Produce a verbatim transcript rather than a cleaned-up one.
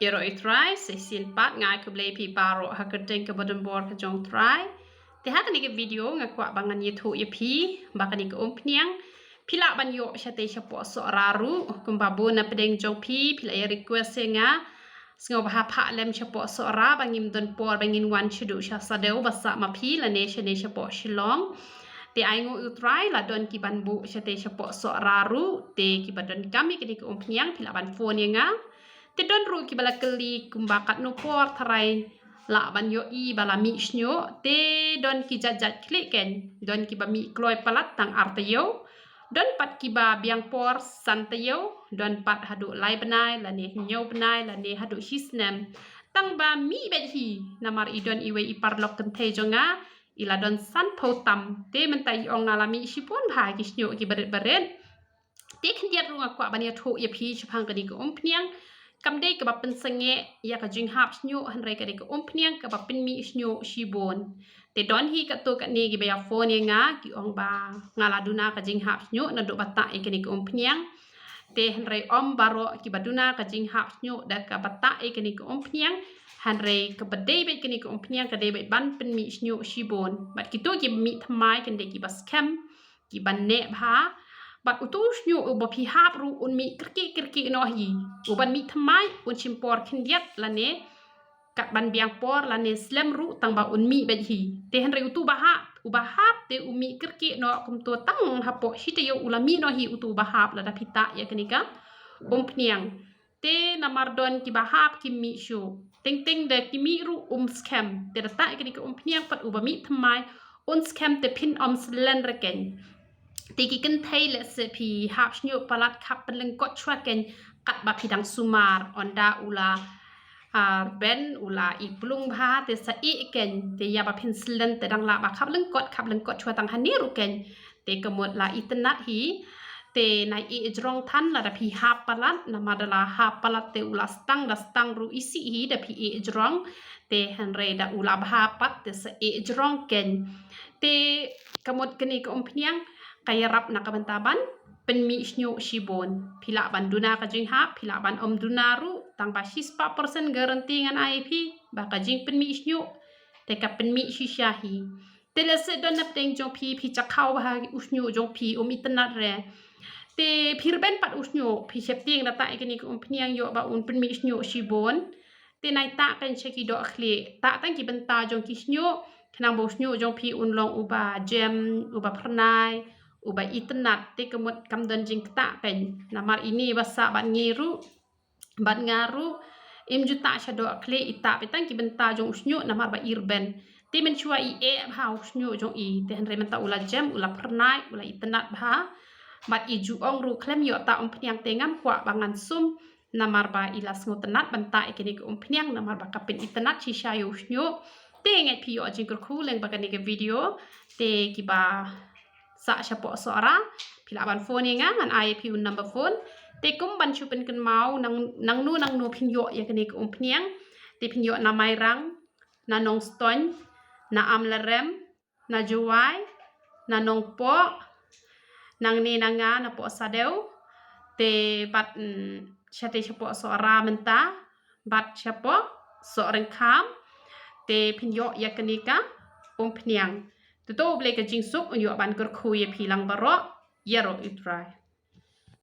Ïaroh ïa u Trai, sa shisien pat nga ai khublei ïa phi baroh ha ka kyrteng kaba donbor ka jong u Trai. Te ha kane ka video nga kwah ba ngan ïathuh ïa phi ba kane ka umphniang phi lah ban ïoh shatei shapoh Sohra ruh, kumba bun na pdeng jong phi, phi la ïa request ïa nga. Sngewbha phah lem shapoh Sohra ba ngim don por ba ngin wan shaduh sha Sadew ba sah ma phi lane shane shapoh Shillong. Te ai nguh ïa u Trai la don ki ban buh shatei shapoh Sohra ruh, te kiba donkam ïa kane ka umphniang phi lah ban phone ïa nga. Te don ruh kiba la kylli kumba katno por tharai lah ban ïohi ba la mih shñiuh, te don ki jait jait khlieh kein, don kiba mih kloi palat tang ar taïew, don pat kiba biang por san taïew, don pat haduh lai bnai lane hynñiew bnai lane haduh shi snem. Tang ba mih beit hi, namar i don iwei i paralok kynthei jong nga, i la don sanphew tam, te mynta i ong nga la mih shibun bha ki shñiuh kiba rit ba rit. Te khyndiat ruh nga kwah ban ïathuh ïa phi shaphang kane ka umphniang. Kam dei kaba pynsangeh ïa ka jinghap shñiuh, hynrei ka dei ka umphniang kaba pynmih shñiuh shibun. Te don hi katto katne kiba ïa phone ïa nga, ki ong ba nga la duna ka jinghap shñiuh naduh ba tah ïa kane ka umphniang. Te hynrei ym baroh kiba duna ka jinghap shñiuh da kaba tah ïa kane ka umphniang. Hynrei kaba dei beit kane ka umphniang ka dei beit ban pynmih shñiuh shibun. Bad kito kiba mih thymmai kan dei kiba skhem, kiba neh bha. Bad utu u shñiuh uba phi hap ruh un mih kyrkieh kyrkieh noh hi. Uban mih thymmai un shim por khyndiat lane katban biang por lane slem ruh tang ba un mih beit hi. Te hynrei utu ba hap, uba hap te u mih kyrkieh noh kumto, tang hapoh shi taïew u la mih noh hi utu uba hap lada phi tah ïa kane ka umphniang. Te namar don kiba hap kim mih shuh. Teng teng da ki mih ruh um skhem. Te da tah ïa kane ka umphniang pat uba mih thymmai un skhem te phin ym syllen re kein. Te ki kynthei lehse phi hap shñiuh palat khap pynlyngkot shuwa kein katba phi dang sumar, ynda u la, ah, rben, u la i plung bha te sa ïeh kein, te ïa ba phin syllen te dang lah ba khap lyngkot, khap lyngkot shuwa tang hangne ruh kein. Te ka mut la itynnad hi. Te nai ïeh jrong than lada phi hap palat, namar da la hap palat te u la stang, da stang ruh isih hi da phi ïeh jrong. Te hynrei da u la bha pat te sa ïeh jrong kein. Te ka mut kane ka umphniang ka ïarap na ka bynta ban pynmih shñiuh shibun. Phi lah ban duna ka jinghap, phi lah ban ym duna ruh, tang ba shispah percent guarantee ngan ai ïa phi ba ka jingpynmih shñiuh te ka pynmih shisha hi. Te lehse don na pdeng jong phi, phi jakhaw bha u shñiuh jong phi, um itynnad re. Te phi rben pat u shñiuh, phi sheptieng da tah ïa kane ka umphniang ïoh ba un pynmih shñiuh shibun. Te nai tah kein sha ki dohkhlieh, tah tang ki bynta jong ki shñiuh, khnang ba u shñiuh jong phi un long uba jem, uba phyrnai, uba itynnad, te ka mut kam don jingktah kein. Namar ine ba sah bad ngi ruh, bad nga ruh, im ju tah sha dohkhlieh, i tah beit tang ki bynta jong u shñiuh namar ba i rben. Te mynshuwa i eh bha u shñiuh jong i, te hynrei mynta u la jem, u la phyrnai, u la itynnad bha. Bad i ju ong ruh khlem ïoh tah umphniang te ngam kwah ba ngan sum, namar ba i la sngewtynnad ban tah ïa kane ka umphniang, namar ba ka pynitynnad shisha ïa u shñiuh. Te ngeit phi ïoh jingkyrkhu lyngba kane ka video. Te kiba sah shapoh Sohra, phi lah ban phone ïa nga, ngan ai ïa phi u number phone. Te kum ban shu pynkynmaw, nang, nangno nangno phin ïoh ïa kane ka umphniang. Te phin ïoh na Mairang, na Nongstoiñ, na Amlarem, na Jowai, na Nongpoh, nangne na nga napoh Sadew, te bad, mm, shatei shapoh Sohra mynta, bad shapoh Sohryngkham, te phin ïoh ïa kane ka umphniang. Te to U Blei ka jingsuk un ïoh ban kyrkhu ïa phi lang baroh, ïaroh ïa u Trai.